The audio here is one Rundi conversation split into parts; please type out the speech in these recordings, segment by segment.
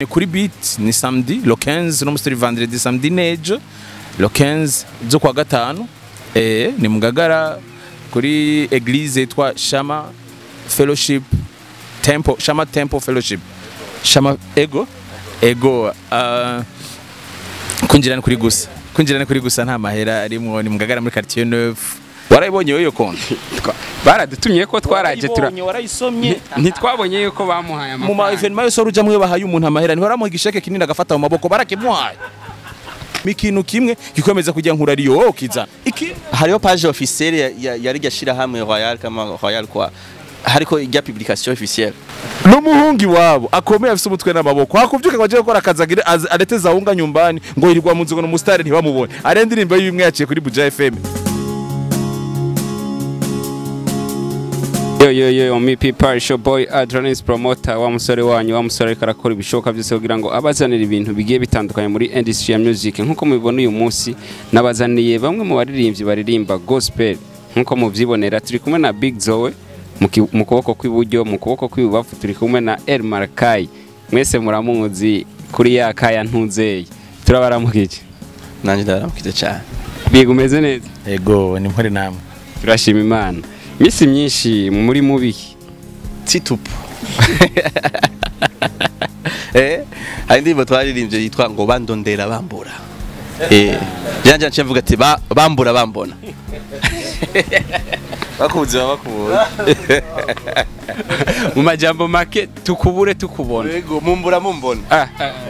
Ni kuri Beat, ni samedi le 15, no musi vendredi, samedi nejo le 15 zo kwa gatanu, ni mugagara kuri église yitwa Shama Fellowship Temple, Shama Temple Fellowship, Shama ego ego. Kwinjira ni kuri gusa, kwinjira ni kuri gusa, nta mahera arimwo. Ni mugagara muri quartier neuf. Warayibonye iyo konti? Baradutumye ko twaraje tura Warayibonye, warayisomye? Ntitwabonye yuko bamuhaye Mu ma amafaranga. événement yose uruja mwe bahaye umuntu amahera, ntibaramuha igisheke kinini agafata mu maboko? Barakimuhaye. Ikintu kimwe gikomeza kujya nkura ariyo wowe ukiza iki. Hariho page officielle ya rirya shirahamwe Royal, kama Royal kwa hariko ijya publication officielle. N'umuhungu iwabo akomeye, afise umutwe n'amaboko, hakuvyuka ngo aje gukora akazi, agire arete zawunga nyumbani, ngo yirirwa mu nzu, ngo n'umusitari ntibamubone, ari indirimbo y'imwe yaciye kuri Buja FM. Yo yo yo, mi people, show boy Adrenaline promoter, wa musore wanyu, wa musore ariko arakora ibishoboka byose kugira ngo abazanire ibintu bigiye bitandukanye muri industry ya music. Nkuko mubibona, uyu munsi nabazaniye bamwe mu baririmbyi baririmba gospel. Nkuko muvyibonera, turi kumwe na Big Zoe mu kuboko kw'iburyo, mu kuboko kw'ibubafu turi kumwe na El Markai, mwese muramuzi kuri ya kaya ntuzeye. Turabaramukije. Nanje ndaramukije cyane. Big, umeze neza? Ego, ni mpore, namwe? Turashima Imana. Misi myinshi muri mubiki? Titupu. Hari indirimbo twaririmbye yitwa ngo bandondera bambura. Janja nce mvuga ati bambura bambona. Bakuzi baba bakubonye. Mu majambo make, tukubure tukubona. Yego, mumbura mumbona.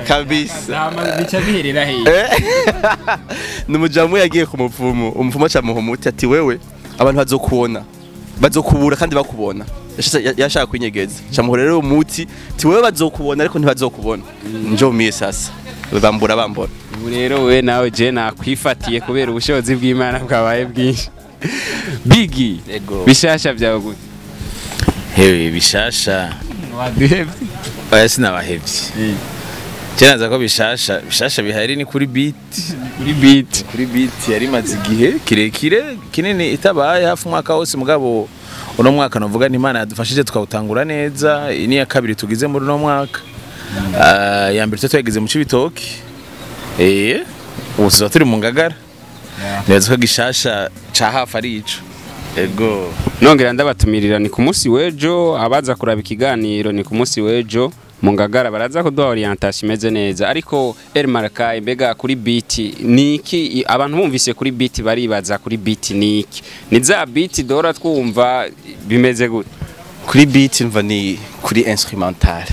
Kabisa. Bica biherera hehe? Ni umujamu yagiye ku mupfumu, umupfumu acamuha umuti ati: "Wewe abantu bazokubona, bazokubura kandi bakubona." Yashaka kwinyegeza, camuha rero umuti ati: "Wewe bazokubona ariko ntibazokubona." Njo mie sasa bambura bambona. Ubu rero we nawe je nakwifatiye kubera ubushobozi bw'Imana bwabaye bwinshi. Bigi. Ego. Bishasha byawe gute? Hewe, bishasha. Waduhevye. Oya, sinabahevye. Naza ko bishasha, bishasha bihari ni kuri Beat. Kuri Beat. Kuri Beat yari imaze igihe kirekire kinini itabaye, hafi umwaka wose, mugabo uno mwaka novuga nti Imana yadufashije tukawutangura neza. Iyi ni iya kabiri tugize muri uno mwaka. Ya mbere twagize mu Cibitoke, ubu tuba turi mu Ngagara. Neza ko gishasha ca hafi ari ico, ego. Nongera ndabatumirira, ni ku munsi w'ejo. Abaza kuraba ikiganiro, ni ku munsi w'ejo mu Ngagara, baraza kuduha orientation imeze neza. Ariko El Markai, mbega kuri Beat ni iki? Abantu bumvise kuri Beat baribaza kuri Beat ni iki? Ni za beat dora twumva? Bimeze gute? Kuri Beat mva ni kuri instrumental,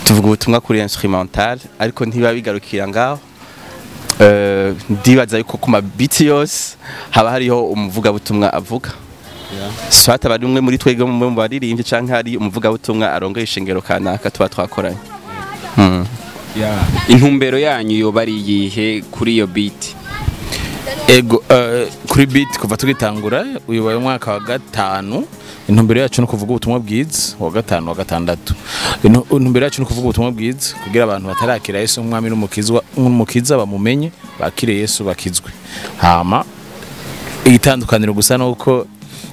tuvuga ubutumwa kuri instrumental, ariko ntibiba bigarukira ngaho. Ndibaza yuko ku mabiti yose haba hariho umuvugabutumwa avuga, soit aba ari umwe muri twebwe mu baririmbyi, canke hari umuvugabutumwa arongoye ishengero kanaka tuba twakoranye. Intumbero yanyu yoba ari iyihe kuri iyo Beat? Ego, kuri Beat kuva tugitangura, uyu waye umwaka wa gatanu, intumbero yacu no kuvuga ubutumwa bwiza, wa gatanu, wa gatandatu. Intumbero yacu no kuvuga ubutumwa bwiza kugira abantu batarakira Yesu nk'umwami n'umukizwa n'umukiza bamumenye, bakire Yesu, bakizwe. Hama igitandukaniro gusa nuko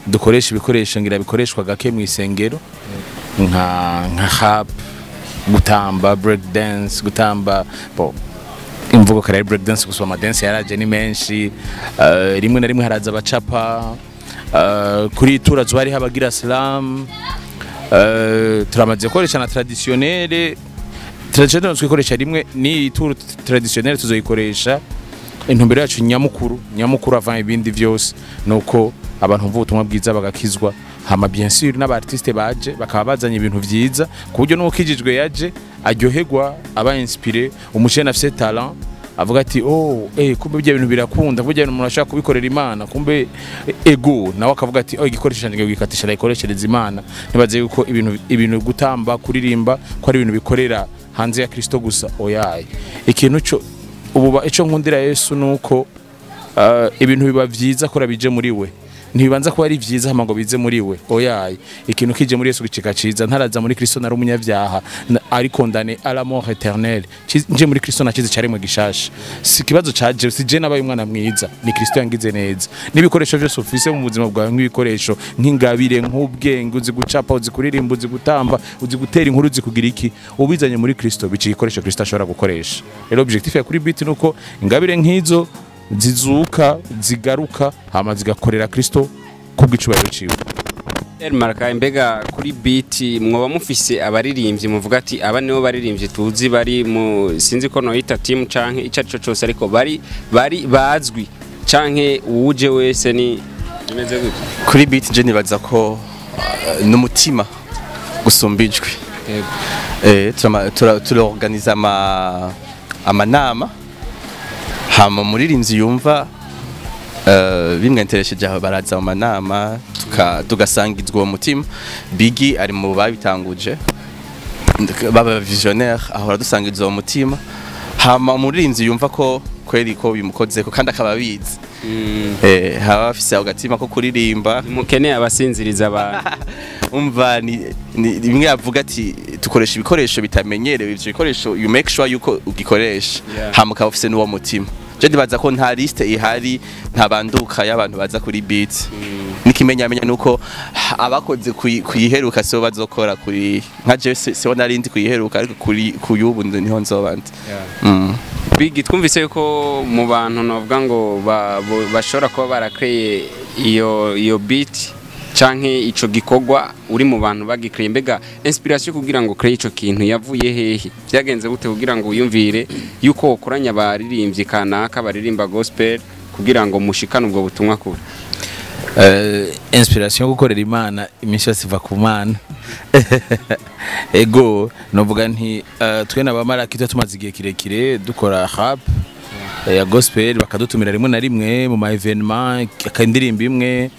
dukoresha ibikoresho ngira bikoreshwa gake mu isengero, nka rap, gutamba break dance, gutamba bo imvugo kare break dance gusa, ama dance yaraje ni menshi. Rimwe na rimwe haraza abacapa, kuri tura zuba hariho abagira slam. Turamaze gukoresha na traditionnel. Traditionnel twikoresha rimwe, ni tour traditionnel tuzoyikoresha. Intumbero yacu nyamukuru nyamukuru avant ibindi vyose nuko abantu bumva ubutumwa bwiza bagakizwa. Hama bien sûr n'aba artiste baje bakaba bazanye ibintu vyiza ku buryo n'uwukijijwe yaje aryoherwa, aba inspiré. Umujene afise talent avuga ati: "Oh, kumbe ibyo bintu birakunda, kumbe ibyo umuntu ashaka kubikorera Imana, kumbe ego." Nawe akavuga ati: "Oh, igikoresho cyanjye gikatisha ndayikoreshereza Imana." Nibaze yuko ibintu gutamba, kuririmba, ko ari ibintu bikorera hanze ya Kristo gusa, oyaye. Ikintu cyo ubu ico nkundira Yesu nuko ibintu biba vyiza ko bije muri we. Ntibibanza kuba ari vyiza hama ngo bize muri we. Oyaye, ikintu kije muri Yesu gicika ciza. Ntaraza muri Kristo nari umunyabyaha, ari condamné à la mort éternelle. Nje muri Kristo nakize cyaremwe gishasha. Si kibazo caje, si je nabaye umwana mwiza, ni Kristo yangize neza. N'ibikoresho byose ufise mu buzima bwawe, nk'ibikoresho, nk'ingabire, nk'ubwenge, uzi gucapa, uzi kuririmba, uzi gutamba, uzi gutera inkuru, uzi kugira iki, ubizanye muri Kristo bica igikoresho Kristo ashobora gukoresha. Rero objectif ya kuri beat nuko ingabire nk'izo zizuka, zigaruka, hama zigakorera Kristo kubw'icubahiro ciwe. Elmaraka, mbega kuri beat mwoba mufise abaririmbyi muvuga ati aba nibo baririmbyi tuzi bari mu, sinzi ko noyita team canke ico arico cose, ariko bari bazwi, canke uwuje wese, ni bimeze gute? Kuri beat je nibaza ko n'umutima gusumba ijwi. Turorganiza amanama, hama umuririmbyi yumva bimwenteresheje aho baraza mu manama, tugasangizwa uwo mutima. Bigi ari mu babitanguje, baba visionnaire, ahora dusangiza uwo mutima, hama umuririmbyi yumva ko kweri ko bimukozeko kandi akaba abizi, haba afise ako gatima ko kuririmba. Mukeneye abasinziriza abantu. Umva, ni bimwe yavuga ati tukoresha ibikoresho bitamenyerewe. Ivyo bikoresho you make sure yuko ugikoresha, hama ukaba ufise n'uwo mutima. Je ndibaza ko nta liste ihari, nta banduka y'abantu baza kuri beat. N'ikimenyamenya nuko abakoze kuyiheruka sibo bazokora kuri, nka je sibo nari ndi kuyiheruka, ariko kuri kuyubu niho nzoba ndi. Bigi, twumvise yuko mu bantu novuga ngo bashobora kuba barakreye iyo beat canke ico gikorwa, uri mu bantu bagikreye. Mbega inspiration kugira ngo crée ico kintu yavuye hehe? Byagenze gute kugira ngo wiyumvire yuko wokoranya abaririmbyi kanaka baririmba gospel kugira ngo mushikane ubwo butumwa kure? Inspiration yo gukorera Imana iminsi yose iva ku Mana. Ego, novuga nti twe n'abamaraki tuba tumaze igihe kirekire dukora rap ya gospel, bakadutumira rimwe na rimwe mu ma événement akandirimba imwe.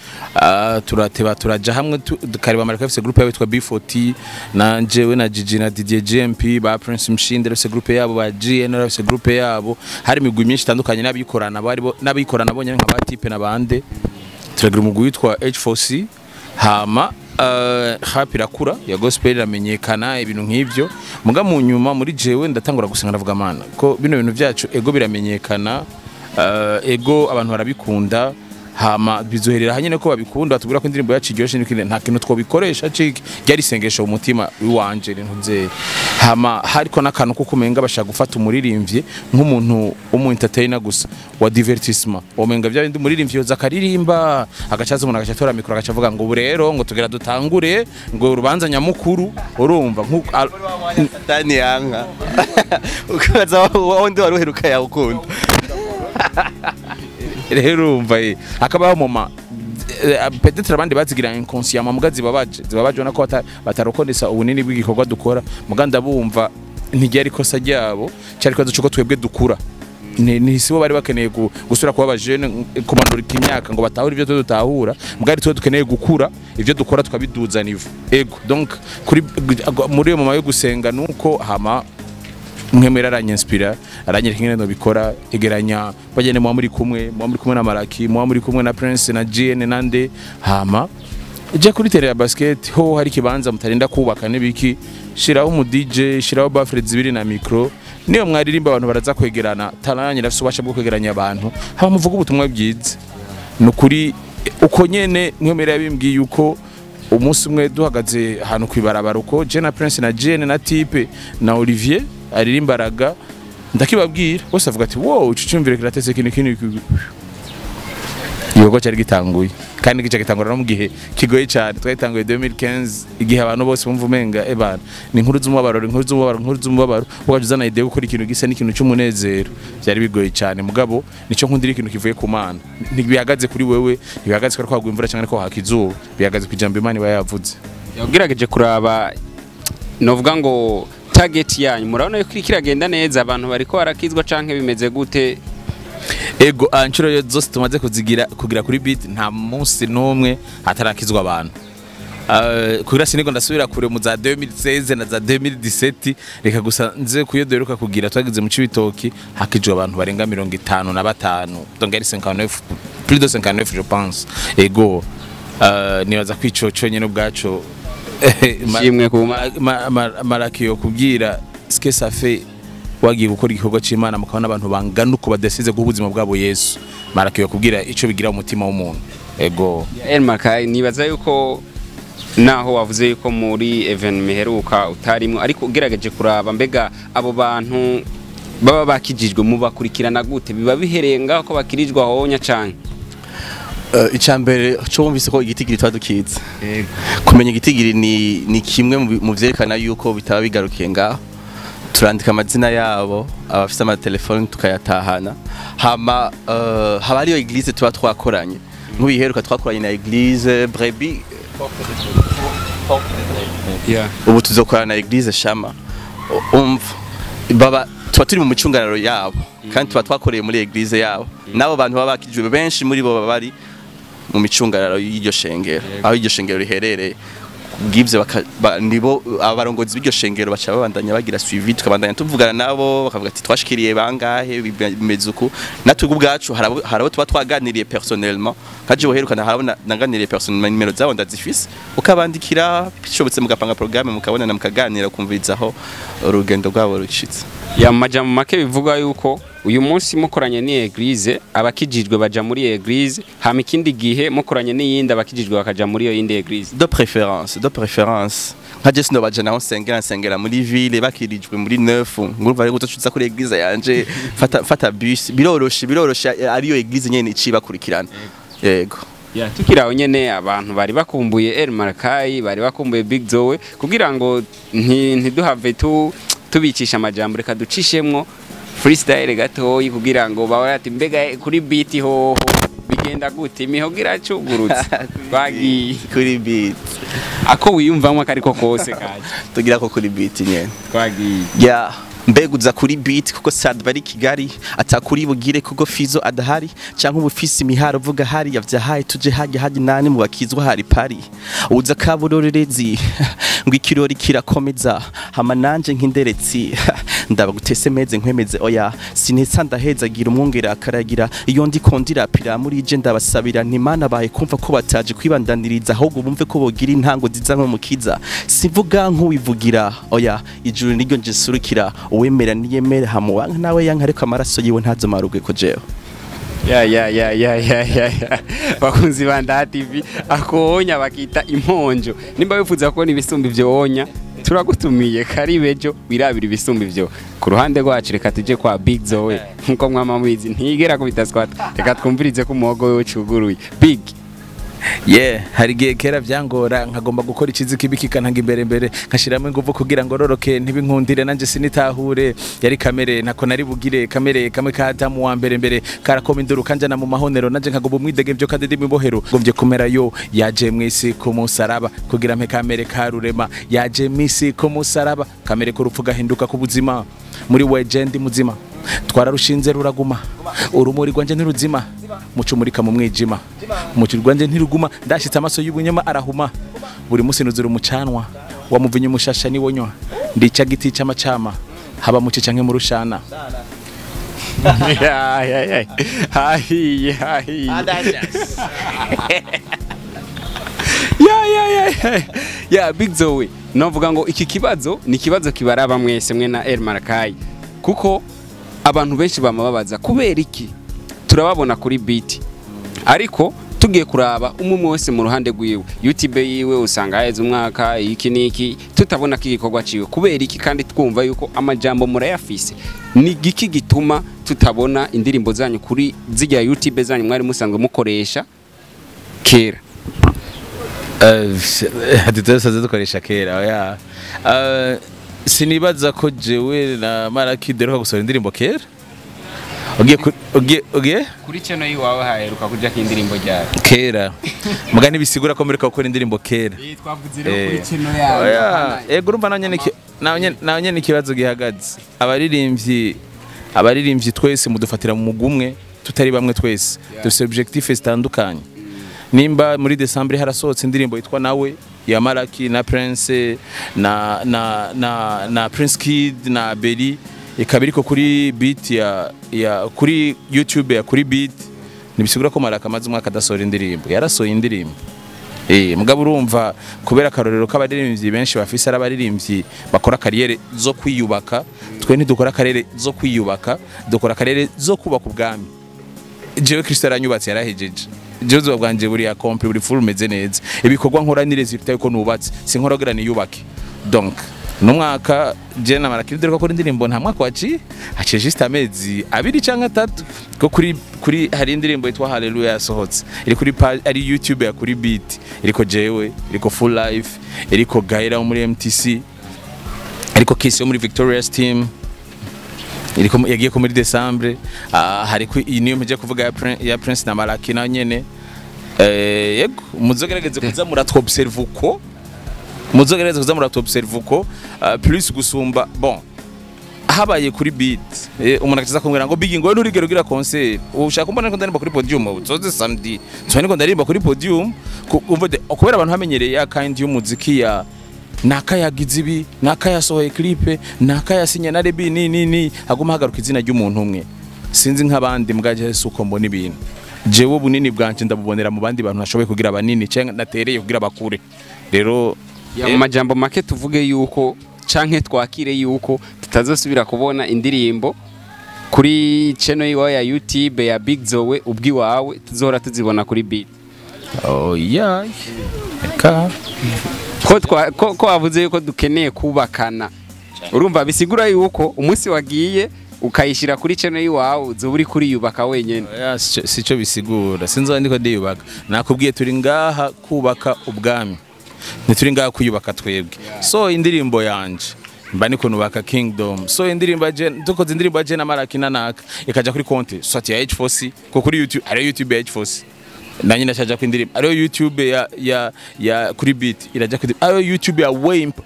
Turateba turaja hamwe, tukareba Maraka afise groupe yabo yitwa B40, na jewe na Gigi na Didier GMP, ba Prince Mshinde bafise groupe yabo, ba GN bafise groupe yabo. Hari imigwi myinshi itandukanye n'abikorana bari bo, n'abikorana bonyene nka ba Type n'abande. Turagira umugwi witwa H4C, hama rap irakura ya gospel, iramenyekana, ibintu nk'ivyo. Muga mu nyuma muri jewe ndatangura gusenga, ndavuga: "Mana, ko bino bintu byacu ego biramenyekana, ego abantu barabikunda, hama bizoherera hanyene ko babikunda, batubwira ko indirimbo yacu iryoshe n'ikindi, nta kintu twobikoresha ciki?" Ryari isengesho mu mutima wanje rintuze. Hama hariko n'akantu ko kumenga bashaka gufata umuririmbyi nk'umuntu w'umu entertainer gusa wa divertissement. Omenga bya bindi umuririmbyi yoza akaririmba, agacaza umuntu agaca atora micro, agaca avuga ngo ubu rero ngo tugera dutangure ngo urubanza nyamukuru. Urumva Satani yanka ukaza wundi wari uheruka yawukunda. Rero urumva, hakabaho moma peut-être abandi bazigira inconsciemment, muga zibabaje ubona ko batarokonesa ubunini bw'igikorwa dukora. Muga ndabumva, ntiryari ikosa ryabo, cyari ikibazo cy'uko twebwe dukura. Ni sibo bari bakeneye gusubira kuba abajene, kumanurika imyaka ngo batahure ibyo twe dutahura, muga ari twe dukeneye gukura, ibyo dukora tukabiduza niveau. Ego, donc kuri muri iyo mama yo gusenga nuko hama mwemera aranyispira, aranyereka ingene nobikora. Egeranya bagende, muba muri kumwe na Maraki, muba muri kumwe na Prince na GN nande, hama je kuri terrain ya basket ho hari ikibanza mutarinda kubaka n'ibiki, shiraho umu DJ, shiraho baffle zibiri na micro, niyo mwaririmba abantu baraza kwegerana. Talent yanyu irafise ububasha bwo kwegeranya abantu, hama muvuga ubutumwa bwiza. Nukuri uko nyene mwemera yabimbwiye, uko umunsi umwe duhagaze ahantu kwibarabara, uko je na Prince na Jene na Type na Olivier aririmbaraga, ndakibabwira bose avuga ati: "Wow, ico cyumvire kiratese ikintu kintu." Igikorwa cyari gitanguye, kandi gica gitangura no mu gihe kigoye cyane. Twagitanguye 2015, igihe abantu bose bumva umenga ebana ni inkuru z'umubabaro, inkuru z'umubabaro, inkuru z'umubabaro. Ugaje uzana idée yo gukora ikintu gisa n'ikintu cy'umunezero, byari bigoye cyane. Mugabo nico nkundira ikintu kivuye ku Mana, ntibihagaze kuri wewe, ntibihagaze ko kwagwa imvura cyangwa ko haka izuba, bihagaze ku ijambo Imana iba yavuze. Ugerageje kuraba, novuga ngo target yanyu murabona yuko iriko iragenda neza, abantu bariko barakizwa, canke bimeze gute? Ego, inshuro zose tumaze kuzigira kugira kuri beat, nta munsi n'umwe hatarakizwa abantu. Kugira sinigo ndasubira kure mu za 2016 na za 2017, reka gusa nze kuyo duheruka kugira, twagize mu Cibitoki, hakijwe abantu barenga 55, donc ari 59. Plus de 59, je pense. Ego, nibaza ko ico conyene ubwaco Ishimwe ku Mana. Maraki yo kubwira ce que ça fait wagiye gukora igikorwa c'Imana, mukabona abantu bangana uko badasize guha ubuzima bwabo Yesu. Maraki yo kubwira ico bigira umutima w'umuntu. Ego. El Makai, nibaza yuko naho wavuze yuko muri événement iheruka utarimwo, ariko ugerageje kuraba, mbega abo bantu baba bakijijwe mubakurikirana gute? Biba bihereye ngaho ko bakirijwe ahonya canke? Icya mbere cyo, wumvise ko igitigiri tuba dukizi. Kumenya igitigiri ni kimwe mu vyerekana yuko bitaba bigarukiye ngaho. Turandika amazina yabo, abafise amatelefoni tukayatahana. Hama haba hariyo église tuba twakoranye. Nk'ubiheruka twakoranye na église Brebi. Ubu tuzokorana na église Shama. Umva, baba tuba turi mu micungararo yabo kandi tuba twakoreye muri église yabo. N'abo bantu baba bakijwe, benshi muri bo baba bari mu micungararo y'iryo shengero, aho iryo shengero riherereye. Bw'ivyo nibo abarongozi b'iryo shengero baca babandanya bagira suivi, tukabandanya tuvugana nabo, bakavuga ati twashikiriye bangahe, bimeze uku. Natwe ubwacu harabo tuba twaganiriye personnellement. Nka jewe uherukana harabo naganiriye personnellement, nimero zabo ndazifise, ukabandikira bishobotse mugapanga programme, mukabonana, mukaganira, kumvirizaho urugendo rwabo rucitse. Ya majambo make, bivuga yuko uyu munsi mukoranye ni église, abakijijwe baja muri église, hama ikindi gihe mukoranye n'iyindi, abakijijwe bakaja muri iyo yindi église. De préférence, de préférence. Nka je sinobaja naho nsengera, nsengera muri ville, bakirijwe muri neuf, ngurumva rero uzoca uza kuri église yanje, fata fata bus, biroroshe, biroroshe, ariyo église nyene icibakurikirana. Yego. Ya, tukiri aho nyene, abantu bari bakumbuye El Marakai, bari bakumbuye Big Zoe. Kugira ngo ntiduhave tu tubicisha amajambo, reka ducishemwo freestyle gatoyi kugira ngo bawe ati mbega kuri beat hoho bigenda gute, imihogo iracugurutse, twagiye. Kuri beat. Ako wiyumvamwo akariko kose kaje. Tugira ko kuri beat nyene. Twagiye. Ya, mbega uza kuri beat kuko Sadba ari Kigali, atakuri bugire kuko Fizo adahari, canke ubufisi imiharo uvuga hari yavyahaye, tuje hajya hajya nani mu bakizwa hari pari uza kaburorerezi ngo ikirori kirakomeza. Hama nanje nk'inderetsi ndabagutese meze nkwemeze, oya sinetsa ndahezagira umwongera akaragira. Iyo ndiko ndirapira muri je, ndabasabira ntimana baye kumva ko bataje kwibandaniriza, ahubwo bumve ko bogira intango nziza nk'umukiza. Sivuga nk'uwivugira, oya, ijuru niryo nje surukira. Uwemera niyemera, hamuwanka nawe yanka, ariko amaraso yiwe ntazomarugwe ko jewe. Ya ya ya ya ya ya ya, bakunzi ba Ndaha TV, akonya bakita imponjo. Nimba wifuza kubona ibisumba ivyo wonya, turagutumiye, karibejo wirabira ibisumba ivyo. Ku ruhande rwacu, reka tuje kwa Big Zoe. Nkuko mwama mubizi, ntigera kubita squat. Reka twumvirize ko umuhogo we ucuguruye. Big. Yeah, hari igihe kera vyangora, nkagomba gukora ikizi kibi kikantanga imbere mbere, nkashiramo inguvu kugira ngo roroke, ntibinkundire, nanje sinitahure. Yari kamere, ntako nari bugire, kamere kamwe ka Adamu wa mbere mbere karakoma induru kanjana mu mahonero, nanje nkagomba umwidege vyo kandi ndi mibohero. Ngomvye kumera yo yaje mwisi ku musaraba kugira mpe kamere karurema, yaje mwisi ku musaraba, kamere k'urupfu gahinduka ku buzima. Muri weje ndi muzima, twararushinze ruraguma, urumuri rwanje ntiruzima, muco umurika mu mwijima, umuco rwanje ntiruguma. Ndashitse amaso y'ubunyoma arahuma, buri munsi nuzura umucanwa wa muvinyu mushasha niwonywa, ndica giti c'amacama haba muce canke mu rushana. Ya ya ya, hahiye hahiye, ya ya ya ya ya. Big Zoe, novuga ngo iki kibazo ni ikibazo kibaraba mwese mwe na El Marakai, kuko abantu benshi bama babaza kubera iki turababona kuri beat, ariko tugiye kuraba umwe umwe wese mu ruhande rwiwe, YouTube yiwe usanga haheze umwaka iki niki tutabona ko igikorwa ciwe. Kubera iki, kandi twumva yuko amajambo murayafise? Ni giki gituma tutabona indirimbo zanyu kuri zirya YouTube zanyu mwari musanzwe mukoresha kera? Tutari dukoresha kera, oya. Sinibaza ko jewe na Maraki duheruka gusohora indirimbo kera. Ugiye Kuri channel yiwawe haheruka kujako indirimbo ryawe? Kera, muga ntibisigura ko mureka gukora indirimbo kera. Twavuze rero kuri channel. Oya, ego, urumva nawe nyene ikibazo gihagaze. Abaririmbyi twese mudufatira mu mugumwe, tutari bamwe twese. Dufise objectif zitandukanye. Nimba muri December harasohotse indirimbo yitwa Nawe ya Maraki na Prince na Prince Kid na Berry, ikaba iriko kuri beat ya kuri YouTube ya kuri beat. Nibisigura ko Malaka amaze umwaka adasohora indirimbo, yarasohoye indirimbo. Mugabo urumva kubera akarorero k'abaririmbyi benshi bafise ari abaririmbyi bakora carrière zo kwiyubaka, twe ntidukora carrière zo kwiyubaka, dukora carrière zo kubaka ubwami. Jewe Kristo yaranyubatse, yarahejeje. Jewe ubuzima bwanje buri accompli, buri full, meze neza. Ibikorwa nkora ni résultat yuko nubatse, sinkora kugira niyubake. Donc n'umwaka je na Malaki dore ko kuri indirimbo nta mwaka waciye, haciye juste amezi 2 canke 3 ko kuri hari indirimbo yitwa Hallelujah yasohotse, iri kuri page, ari YouTube ya kuri beat, iriko jewe, iriko Full Life, iriko Gaira wo muri MTC, iriko Kiss yo muri Victorious Team, iriko yagiye ko muri Decembre. Hari ku iyi niyo mpeje kuvuga ya Prince na Malaki na nyene. Yego, muzogerageze kuza muratwobserve uko, muzogerageze kuza muratwobserve uko, plus gusumba. Bon, habaye kuri beat, umuntu akiza kumbwira ngo Big, ngo nturigere ugira concert, ushaka kumbona ko ndaririmba kuri podium, uzoze samedi nsoba niko ndaririmba kuri podium. Umva kubera abantu bamenyereye ya kind y'umuziki ya naka yagize ibi, naka yasohoye clip, naka yasinye na rebi, ni haguma hagaruka izina ry'umuntu umwe. Sinzi nk'abandi mbwaje si uko mbona ibintu. Jewe ubunini bwanje ndabubonera mu bandi bantu nashoboye kugira banini cyangwa natereye kugira bakure rero. Ya, mu majambo make tuvuge yuko canke twakire yuko tutazosubira kubona indirimbo kuri channel yiwawe ya YouTube ya Big Zoe ubwiwawe, tuzohora tuzibona kuri beat? Oh yeah, ka Ko wavuze yuko dukeneye kubakana, urumva bisigura yuko umunsi wagiye ukayishyira kuri channel yiwawe uzoba uri kuriyubaka wenyene. Oya, sico bisigura. Sinzi ndiko ndiyubaka. Nakubwiye, turi ngaha kubaka ubwami, ntituri ngaha kwiyubaka twebwe. So indirimbo yanje mba niko nubaka kingdom. So indirimbo ya Jen, dukoze indirimbo ya Jen Malaki na naka ikaja kuri konti soit ya H4C, ko kuri YouTube ari YouTube ya H4C na nyine acaja ku indirimbo, ariyo YouTube ya kuri beat iraja kuri, ariyo YouTube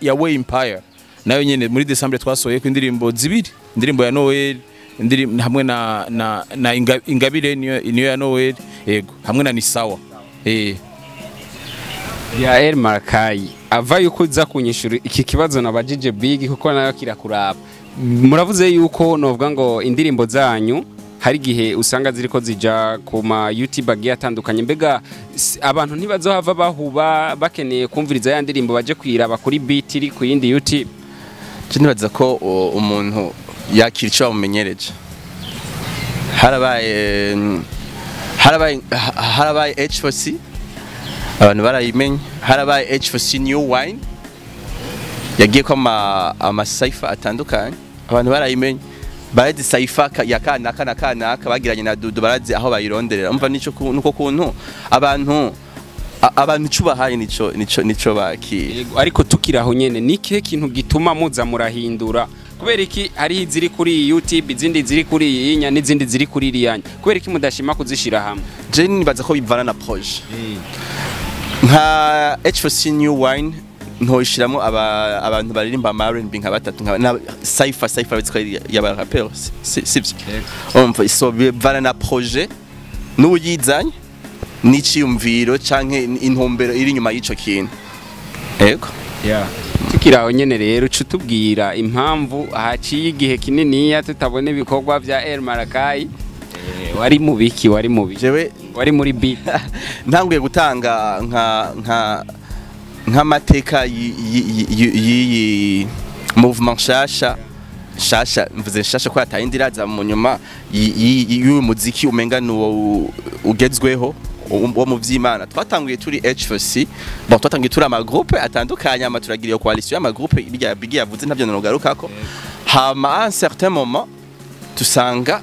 ya Way Empire nayo nyene. Muri December twasohoye ku indirimbo zibiri, indirimbo ya Noel, indirimbo hamwe na Ingabire, niyo ya Noel, yego, hamwe na Nisawa. Ya El Marakai, ava yuko uza kunyishura iki kibazo nabajije Big kuko nayo kirakuraba. Muravuze yuko novuga ngo indirimbo zanyu hari igihe usanga ziriko zija ku ma YouTube agiye atandukanye. Mbega abantu ntibazohava bahuba bakeneye kumviriza ya ndirimbo baje kwiraba kuri beat iri ku yindi YouTube? Je nibaza ko umuntu yakira icyo bamumenyereje. Harabaye H4C, abantu barayimenye. Harabaye H4C New Wine, yagiye ko ama cypher atandukanye, abantu barayimenye, barazi cypher ya kanaka na kanaka bagiranye na Dudu, barazi aho bayironderera. Umva nico nuko kuntu abantu cubahaye nico bakira. Yego, ariko tukiri aho nyene, ni ikihe kintu gituma muza murahindura? Kubera iki hariho iziri kuri iyi YouTube, izindi ziri kuri iyi nya, n'izindi ziri kuri iriya nya? Kubera iki mudashima kuzishira hamwe? Je nibaza ko bivana na projet. Nka H4C New Wine ntoyishiramo abantu baririmba ama R&B nka batatu, nka na cypher bitwa y'aba rappeur, sivyo? Umva, so bivana na projet n'uyizanye n'iciyumviro canke intumbero iri inyuma y'ico kintu, yego. Tukiri aho nyene rero, uca utubwira impamvu haciye igihe kininiya tutabona ibikorwa vya El Marakai. Wari mu biki? Wari mu biki? Jewe Wari muri beat? Ntanguye gutanga nk'amateka y'iyi mouvement nshasha, nshasha mvuze nshasha ko yatayindi iraza mu nyuma, y'uyu muziki umenga nuwo ugezweho wo mu vy'Imana. Twatanguye turi H4C, bon, twatanguye turi ama groupe atandukanye, ama turagira iyo coalition y'ama groupe bijya Bigi yavuze, ntavyo nogarukako. Hama à un certain moment tusanga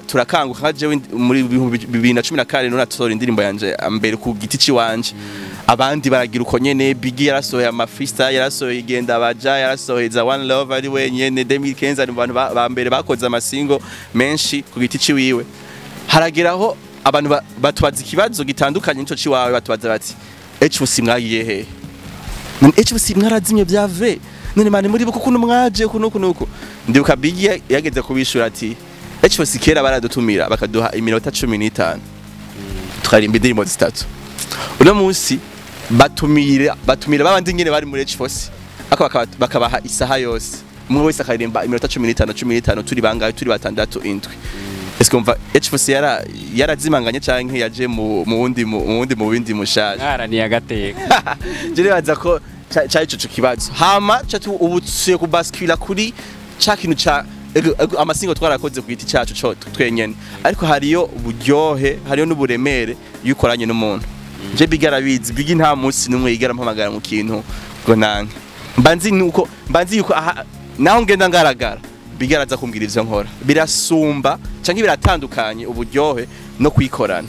turakanguka. Nka jewe muri 2017 nasohora indirimbo yanje mbere ku giti ciwanje, abandi baragira uko nyene. Bigi yarasohoye ama freestyle, yarasohoye igenda baja, yarasohoye za One Love ari wenyene. 2015 ari mu bantu ba mbere bakoze amasingo menshi ku giti ciwiwe. Harageraho abantu batubaza ikibazo gitandukanye nico ciwawe, batubaza bati: "H4C mwagiye hehe? None H4C mwarazimye bya vrai? None mane muri buko kuno mwaje kuno kuno uko?" Ndibuka Bigi yageze kubishura ati: "H4C kera baradutumira bakaduha iminota 15 tukarimba indirimbo zitatu. Uno munsi batumira babandi nyene bari muri H4C ako bakabaha isaha yose, umwe wese akaririmba iminota 15 15. Turi bangahe? Turi batandatu, indwi." Eske umva H4C yarazimanganye canke yaje mu wundi mu bindi mushaje? Mwaraniye agateka. Je nibaza ko cari ico kibazo. Hama ubu tusuye kubaskula kuri ca kintu ca amasingo twarakoze ku giti cacu co twenyene, ariko hariyo uburyohe, hariyo n'uburemere iyo ukoranye n'umuntu. Je Big arabizi, Big nta munsi n'umwe yigera mpamagara mu kintu ngo nanke. Mbanzi nuko mbanzi yuko naho ngenda ngaragara, Big araza kumbwira ivyo nkora. Birasumba canke biratandukanye uburyohe no kwikorana.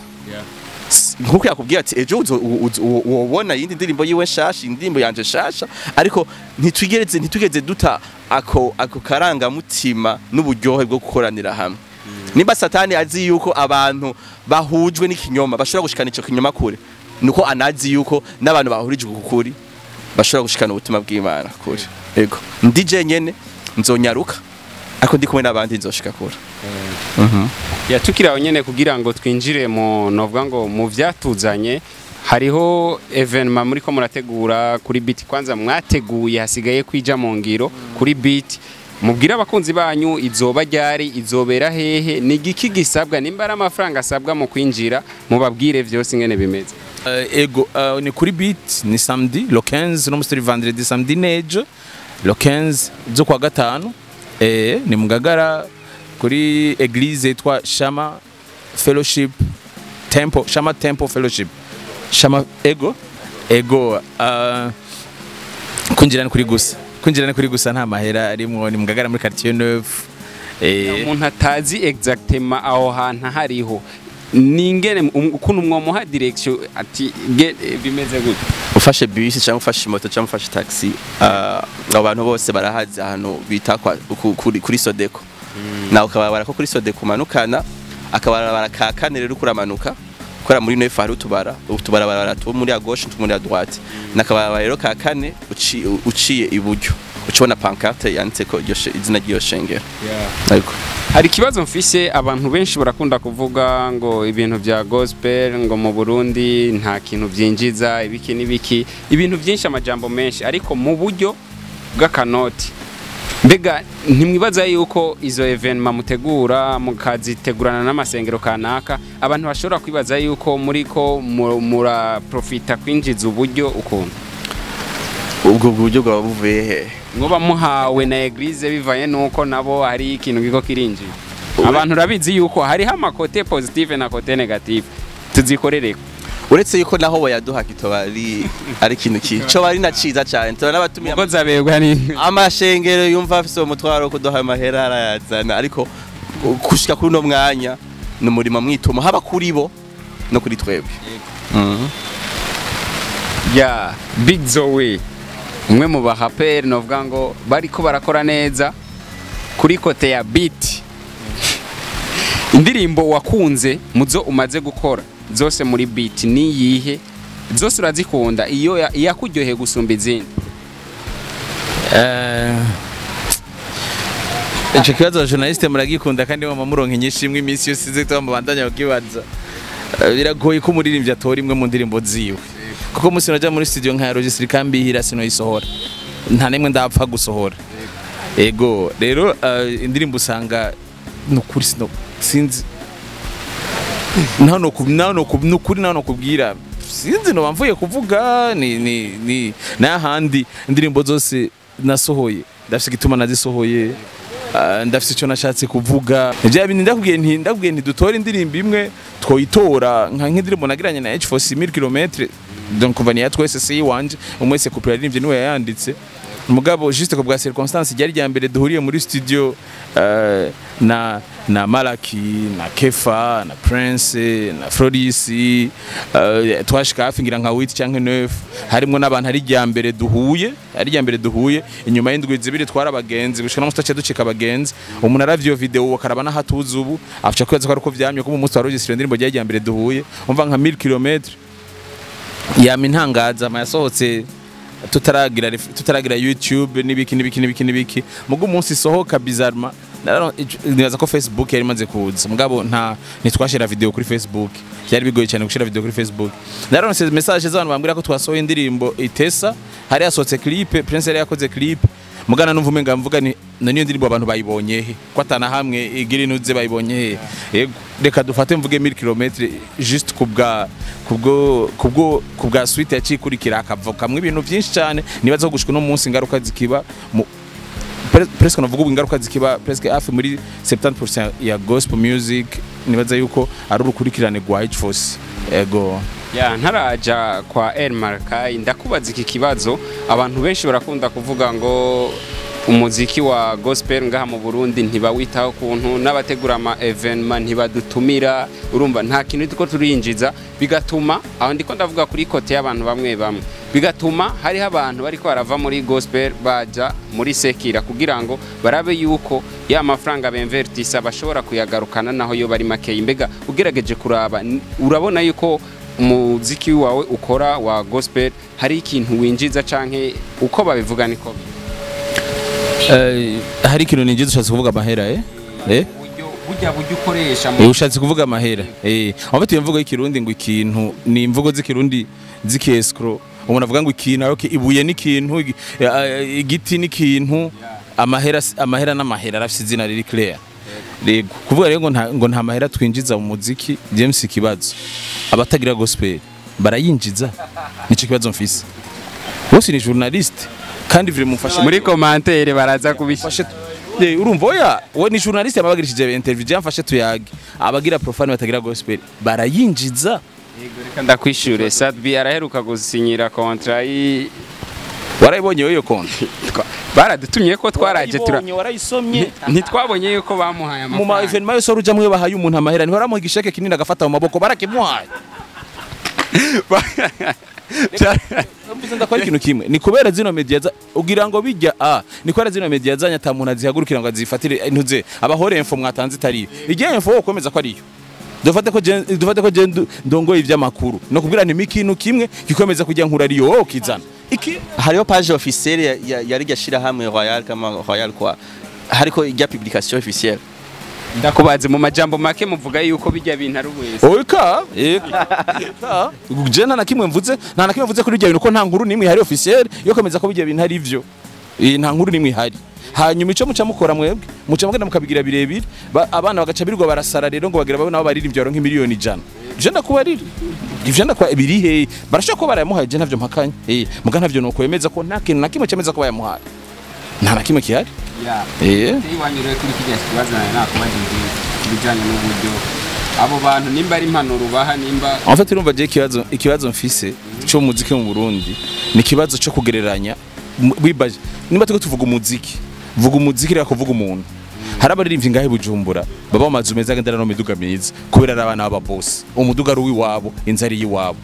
Nkuko yakubwiye ati ejo wobona yindi ndirimbo yiwe nshasha, indirimbo yanje nshasha, ariko ntitwigeze duta ako karanga mutima n'uburyohe bwo gukoranira hamwe. Nimba Satani azi yuko abantu bahujwe n'ikinyoma bashobora gushikana ico kinyoma kure, nuko anazi yuko n'abantu bahurijwe kukuri bashobora gushikana ubutumwa bw'Imana kure. Ego ndije nyene nzonyaruka, ariko ndi kumwe n'abandi nzoshika kure. Ya tukiraho nyene kugira ngo twinjire mu novuga ngo mu vyatuzanye, hariho evenement muri ko murategura kuri beat. Kwanza mwateguye, hasigaye kwija mu ngiro kuri beat. Mubwira abakunzi banyu izoba ryari, izobera hehe, ni giki gisabwa, nimba ari amafaranga asabwa mu kwinjira, mubabwire vyose ingene bimeze. Ego ni kuri beat, ni samedi le 15, no musi vendredi, samedi nejo le 15 zo kwa gatanu, ni mugagara kuri eglise yitwa Shama Fellowship Temple, Shama Temple Fellowship, Shama ego kwinjira kuri gusa, kwinjira kuri gusa nta mahera arimwo, ni mugagara muri quartier neuf. Umuntu atazi exactement aho hantu hariho ningene ukuntu mwomuha direction ati bimeze gute? Ufashe bus cyangwa ufashe moto cyangwa ufashe taxi, abantu bose barahazi ahantu bita kuri Sodeko. Nawe ukababara ko kuri Sodeko umanukana akabarabara ka kane rero kuramanuka kora muri neuf hari utubara utubarabara two muri à gauche muri à droite, nakabarabara rero ka kane uciye iburyo ucibona pancarte yanditse ko izina ry'iyo shengero. Ariko hari ikibazo mfise, abantu benshi barakunda kuvuga ngo ibintu vya gospel ngo mu Burundi nta kintu vyinjiza, ibiki n'ibiki, ibintu byinshi, amajambo menshi, ariko mu buryo bw'akanoti. Mbega ntimwibaza yuko izo evenement mutegura mukazitegurana n'amasengero kanaka, abantu bashobora kwibaza yuko muriko muraprofita kwinjiza uburyo ukuntu? Ubwo buryo bwaba buvuye he? Ngo bamuhawe na eglise bivanye nuko nabo hari ikintu giko kirinjira. Abantu rabizi yuko hariho amakote positive na kote negative, tuzikorereko. Uretse yuko naho bayaduha kitoba ari ikintu kico bari na ciza cyane, tubona n'abatumiye uko zaberwa ni amashengero yumva afise umutwaro wo kuduha amahera arayazana, ariko kushika kuri no mwanya ni umurimo mwitumo haba kuri bo no kuri twebwe. Ya Big Zoe umwe mu bahaperi novuga ngo bariko barakora neza kuri kote ya beat. Indirimbo wakunze muzo umaze gukora zose muri beat ni yihe? Zose urazikunda, iyo yakuryoheye gusumba izindi? Ico kibazo journaliste muragikunda kandi mama muronka inyinshi imwe iminsi yose ize twamubandanya kukibaza. Biragoye ko umuririmbyi atora imwe mu ndirimbo ziwe, kuko musi naja muri studio nka Roger Kambihira sinoyisohora, nta nemwe ndapfa gusohora. Ego rero indirimbo usanga nukuri sino sinzi nukuri naho nokubwira sinzi no bamvuye kuvuga ni nahandi indirimbo zose nasohoye ndafise igituma nazisohoye, ndafise icyo nashatse kuvuga. Bya bindi ndakubwiye nti dutora indirimbo imwe twoyitora nka nk'indirimbo nagiranye na H4 1000 km, donc kuva ni twese si wanje umwese couple yaririmbye niwe yayanditse, mugabo juste ko bwa circonstance ryari rya mbere duhuriye muri studio na Malaki na Kefa na Prince na Floris, twashika hafi ngira nka 8 canke 9, harimo n'abantu ari rya mbere duhuye inyuma y'indwi zibiri twara abagenzi gushika no mustache ducika abagenzi. Umuntu aravyo video akaraba n'ahatuza ubu afuca kwibaza ko ariko vyamye ko mu munsi wa register indirimbo rya mbere duhuye umva nka 1000 km yama intangaza mayasohotse tutaragira YouTube nibiki nibiki nibiki nibiki mugo umunsi sohoka bizarma nibaza ko Facebook yari imaze kuza, mugabo nta nitwashira video kuri Facebook, byari bigoye cyane gushira video kuri Facebook. Naronse message z'abantu bambwira ko twasohoye indirimbo itesa, hari yasohotse clip, Prince yari yakoze clip, Mugana numva umenga mvuga ni niyo ndirimbo abantu bayibonye he, ko atana hamwe igira inuze bayibonye he. Yego, reka dufate mvuge 1000 km juste kubwa kubwo kubwo kubwa suite yacikurikira akavukamwe ibintu byinshi cyane. Nibaza ko gushika no munsi ingaruka zikiba presque, navuga ubu ingaruka zikiba presque hafi muri 70% ya gospel music. Nibaza yuko ari urukurikirane rwa H4C. Ego. Ya, ntaraja kwa El Markai, ndakubaza iki kibazo. Abantu benshi barakunda kuvuga ngo umuziki wa gospel ngaha mu Burundi ntibawitaho, kuntu n'abategura ama événement ntibadutumira, urumva nta kintu tuko turinjiza, bigatuma aho ndiko ndavuga kuri côté y'abantu bamwe bamwe, bigatuma hariho abantu bariko barava muri gospel baja muri séculaire kugira ngo barabe yuko ya mafaranga bemvertisa bashobora kuyagarukana naho yo bari makeyi. Mbega ugerageje kuraba, urabona yuko umuziki wawe ukora wa gospel hari ikintu winjiza, canke uko babivuga niko biri? Hari ikintu ninjiza, ushatse kuvuga amahera, eh? Uburyo burya buryo ukoresha mu Ushatse kuvuga amahera. En fait, iyo mvugo y'ikirundi ngo ikintu ni imvugo z'ikirundi z'ikiescroc. Umuntu avuga ngo ikintu ariko ibuye n'ikintu, igiti n'ikintu, amahera amahera n'amahera arafise izina riri clair. Rego, kuvuga rero ngo nta mahera twinjiza mu muziki, James, ikibazo. Abatagira gospel barayinjiza? Nico kibazo mfise. Bose ni journaliste kandi vraiment mufashe Muri commentaire baraza kubishyira. Mfashe. Urumva, oya, we ni journaliste yabagirishije interview, jamfashe tuyage. Abagira profane batagira gospel barayinjiza? Reka ndakwishure. Sat-B araheruka gusinyira contrat yi Warayibonye iyo konti? Baradutumye ko twaraje tura Warayibonye, warayisomye? Ntitwabonye yuko bamuhaye Mu ma amafaranga. événement yose urujamwe iyo bahaye umuntu amahera, ntibaramuha igisheke kinini agafata mu maboko? Barakimuhaye. Mvuze ndakora ikintu kimwe, ni kubera zino media ugira ngo bijya a ni kubera zino media zanya ata muntu azihagurukira ngo azifatire ntuze abahore info mwatanze itariyo. Igihe info wo kwemeza ko ariyo, dufate ko je ndongoye ivy'amakuru no kubwira nti ikintu kimwe gikomeza kujya nkura ariyo, wowe ukizana iki. Hariho page officielle ya rirya shirahamwe Royal, kama Royal kwa hariko ijya publication officielle. Ndakubaze mu majambo make, muvuga yuko bijya bintu ari wese? Oika, eka. Je nta na kimwe mvuze, nta na kimwe mvuze kuri ibyo bintu ko nta nkuru nimwe ihari officielle yo kwemeza ko bijya bintu ari ivyo. Nta nkuru nimwe ihari. Hanyuma ico muca mukora mwebwe, muca mugenda mukabigira birebire, abana bagaca birirwa barasara rero ngo bagira babe nabo baririmbye baronke 100,000,000. Je ndakubarira. Ivyo ndakwa biri he? Barashaka ko barayamuhaye, je ntavyo mpakanye. Muga ntavyo no kwemeza ko nta kintu na kimwe cemeza ko bayamuhaye. Nta na kimwe kihari. Iwanyu rero, kuri kijya kibazo nawe nakubajije ibijyanye n'uburyo abo bantu, nimba ari impanuro ubaha, nimba En fait, urumva je ikibazo mfise cyo muziki mu Burundi ni ikibazo cyo kugereranya wibaje nimba turiko tuvuga umuziki, vuga umuziki, reka kuvuga umuntu. Hari abaririmbyi ngahe Bujumbura baba mu mazu meza, agendera no miduga myiza kubera ari abana b'aba boss, umuduga ari uw'iwabo, inzu ari iwabo.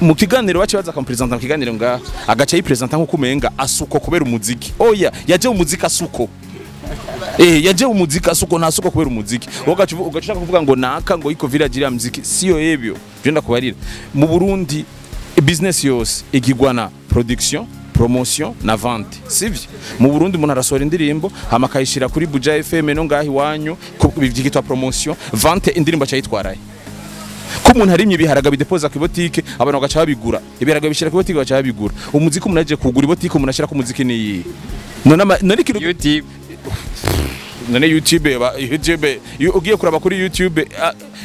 Mu kiganiro bace baza akamupresenta mu kiganiro ngaha, agaca yipresenta nk'uko umenga asuko kubera umuziki. Oya, yaje mu muziki asuko, yaje mu muziki asuko, nta suko kubera umuziki. Ugaca ushaka kuvuga ngo naka ngo iko village iriya muziki siyo yebyo. Byo ndakubarira, mu Burundi business yose igigwa na production, promotion na vente, sivyo? Mu Burundi umuntu arasohora indirimbo hama akayishira kuri Buja FM no ngaho iwanyu, byitwa promotion. Vente, indirimbo acayitwaraye ko umuntu arimye ibiharage bidepoza ku botike, abantu bagaca babigura. Ibiharage bishira ku botike, bagaca babigura. Umuziki, umuntu aje kugura ibotike, umuntu ashira ku muziki ni none none ikintu YouTube. None YouTube YouTube ugiye kuraba kuri YouTube,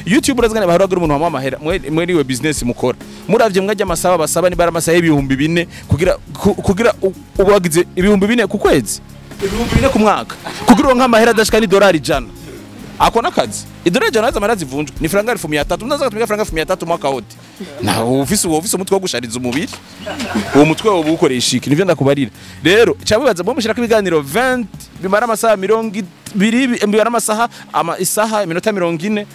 YouTube urazigana bahora umuntu wamuha amahera. Mwe niwe business mukora, muravye mwajya amasaba basaba ni bara amasaha 4000 kugira kugira ubagize 4000 ku kwezi, 4000 ku mwaka, kugira uronke amahera adashika ni $100. Ako nakazi $100 amahera zivunjwa ni franga 300. Mnaza kutumika franga 300 mwaka wote na ufise uwo ufise umutwe wo gushariza umubiri, uwo mutwe wo ukoresha iki? Nivyo ndakubarira rero. Cyabibaza mwe mushirako ibiganiro 20 bimara amasaha 20, bimara amasaha ama isaha iminota 40,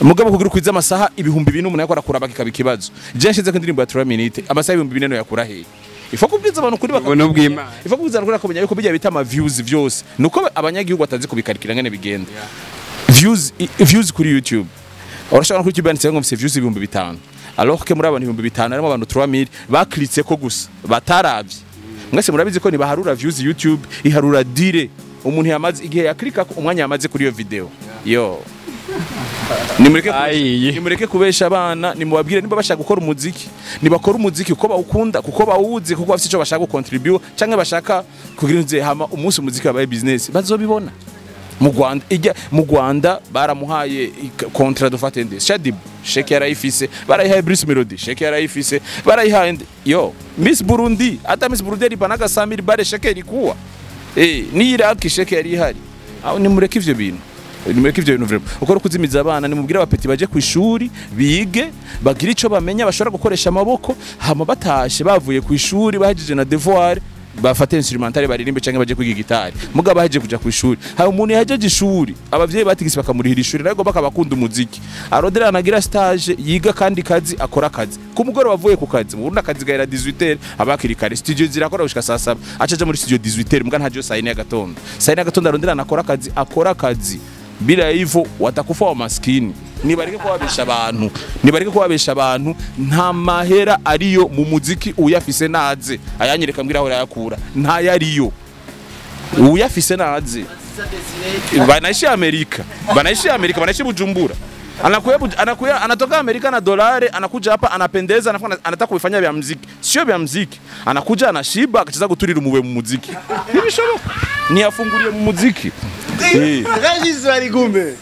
mugabo kugira ukwiza amasaha 4000 umuntu yakora kuraba kikaba ikibazo. Je nshize ko indirimbo ya 3 minutes, amasaha 4000 no yakura he? Ifo kubwiza abantu kuri Ubuntu bw'Imana. Ifo kubwiza abantu kuri bakamenya yuko bijya bita ama views vyose nuko abanyagihugu batazi kubikarikira ngene bigenda. Views, views kuri YouTube, urashobora kuri YouTube yanditseho ngo mfise views 5000, alors que muri abantu 5000 harimo abantu 3000 baklitse ko gusa bataravye. Mwese murabizi ko nibaharura views, YouTube iharura dire umuntu yamaze igihe yaklika, umwanya yamaze kuri iyo video yo. Nimureke kubesha abana, nimubabwire nimba bashaka gukora umuziki, nibakora umuziki uko bawukunda, kuko bawuzi, kuko bafite ico bashaka gucontribute canke bashaka kugira inze, hama umunsi umuziki wabaye business bazobibona. Mu Rwanda ijya, mu Rwanda baramuhaye contrat, dufate nde, Shaddyboo, chèque yarayifise, barayihaye Bruce Melody, chèque yarayifise, barayihaye nde, yo Miss Burundi, hata Miss Burundi alipanaga 100,000 bare, chèque ilikuwa ni Iraq, chèque yari ihari. Aho nimureke ivyo bintu, nimureke ivyo bintu vraiment. Ukora kuzimiza abana, nimubwire abapeti baje ku ishuri bige, bagire ico bamenya bashobora gukoresha amaboko, hama batashe bavuye ku ishuri bahejeje na devoir, bafate instrumental baririmbe canke baje kwiga gitari. Mugabo bahejeje kuja ku ishuri, hari umuntu yahejeje ishuri, abavyeyi batigise bakamurihira ishuri, ariko bakabakunda umuziki, arodera anagira stage, yiga kandi kazi, akora akazi ku mugoroba avuye ku kazi. Mu Burundi akazi gahera 18h, abakiri kare studio zirakora gushika saa 7, acaja muri studio 18h, muga ntajo saa 4 y'agatondo. Saa 4 y'agatondo arondera anakora akazi, akora akazi. Bila hivyo watakufa wa maskini. Nibareke kubabesha abantu, nibareke kubabesha abantu, nta mahera ariyo mu muziki. Uyafise naze ayanyereka, mbwira aho yayakura. Nta yariyo, uyafise naze. Banaishi Amerika, banaishi Amerika, banaishi Bujumbura, anakuya, anakuya, anatoka Amerika na dolari, anakuja hapa anapendeza, anafanya, anataka kufanya vya muziki, sio vya muziki, anakuja anashiba, akacheza guturira umuwe mu muziki. Ntibishoboka, niyafungurie mu muziki. Regis Barigumbe.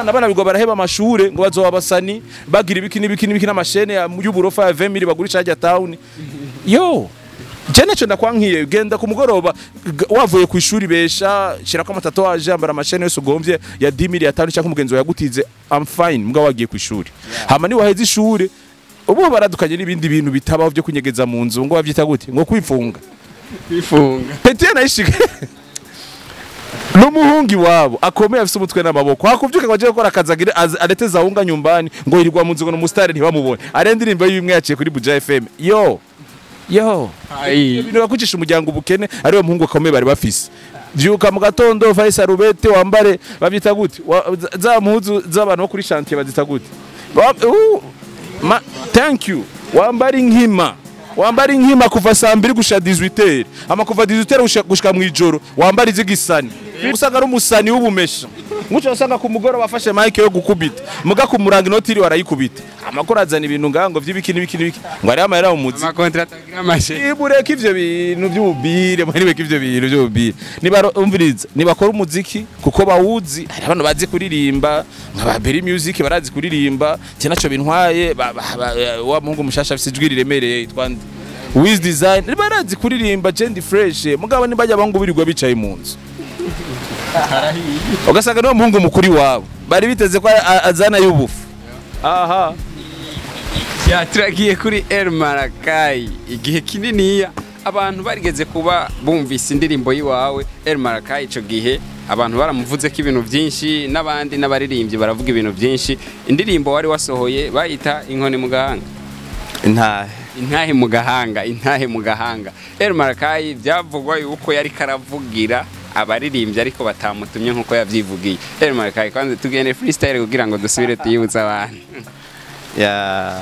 Abana bigwa baraheba amashure ngo bazoba abasani, bagira ibiki n'ibiki n'ibiki n'amashene y'uburofa ya 20,000 bagurisha hajya town. Yo je naco ndakwankiye, genda ku mugoroba wavuye ku ishuri, besha, shirako amatatouage, ambara amashene yose ugomvye ya 10,000, ya 5, cyangwa umugenzi wawe yagutize, I'm fine, mbwa wagiye ku ishuri. Hama ni waheze ishuri, ubu baradukanye n'ibindi bintu bitabaho byo kunyegeza mu nzu, ngo bavyita gute, ngo kwifunga. Kwifunga. Petit anaishi n'umuhungu iwabo akomeye, afise umutwe n'amaboko, hakuvyuka ngo aje gukora akazi, agire alete zawunga nyumbani, ngo yirirwa mu nzu, ngo n'umusitari ntibamubone, ari indirimbo y'imwe yaciye kuri Buja FM. Yo yo, ibintu bakucisha umuryango ubukene, ariwe muhungu akomeye bari bafise. Vyuka mu gatondo, vaye sarubete, wambare, bavyita gute, za mpuzu z'abantu bo kuri chantier bazita gute? Thank you. Wambare inkima, wambare inkima kuva saa 2 gushika 18h, ama kuva 18h gushika mwijoro wambare izigisani, usanga ari umusani w'ubumesha. Muco usanga ku mugoroba bafashe mic yo gukubita, muga kumuranga inoti iri warayikubita. Amakuru azana ibintu ngango vy'ibiki n'ibiki n'ibiki, ngo ari amahera mu muziki. Amakontra atagira amashe. Nibureke ivyo bintu by'ububire, mureke ivyo bintu by'ububire. Niba umviriza, nibakora umuziki kuko bawuzi, hari abantu bazi kuririmba, nka ba Berry Music barazi kuririmba, cyo naco bintwaye, wa muhungu mushasha afise ijwi riremereye yitwa nde? Wiz Design, barazi kuririmba, Jendy Fresh, mugabo nibajya abangu birirwa bicaye mu nzu. Ugasanga niwo muhungu mukuru iwabo bari biteze ko azana y'ubufu. Aha. Ya, turagiye kuri El Marakai. Igihe kininiya abantu barigeze kuba bumvise indirimbo yiwawe El Marakai, ico gihe abantu baramuvuze ko ibintu byinshi, n'abandi n'abaririmbyi baravuga ibintu byinshi. Indirimbo wari wasohoye bayita Inkoni mu Gahanga. Intahe. Intahe mu Gahanga, Intahe mu Gahanga. El Marakai byavugwa yuko yari karavugira abaririmbyi ariko batamutumye nkuko yavyivugiye. El Marakai, kwanza tugende freestyle kugira ngo dusubire tuyibutse abantu. Ya,